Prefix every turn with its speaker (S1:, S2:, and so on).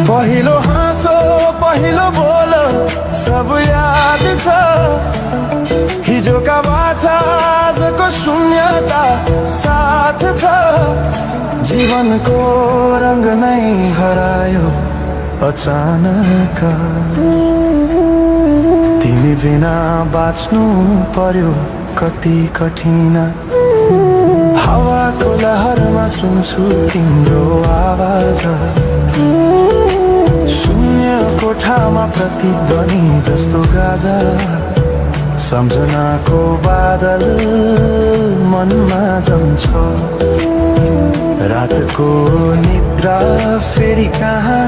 S1: पहिलो हाँसो पहिलो बोल सब याद छ। हिजोका बाछा आजको शून्यता साथ छ। जीवनको रंग नै हरायो अचानक। तिमी बिना बाँच्नु पर्यो कति कठिन। हावाको लहरमा सुन्छु तिम्रो आवाज। शून्य कोठामा प्रतिध्वनि जस्तो गाजा। सम्झनाको बादल मनमा जम्छ। रातको निद्रा फेरि कहाँ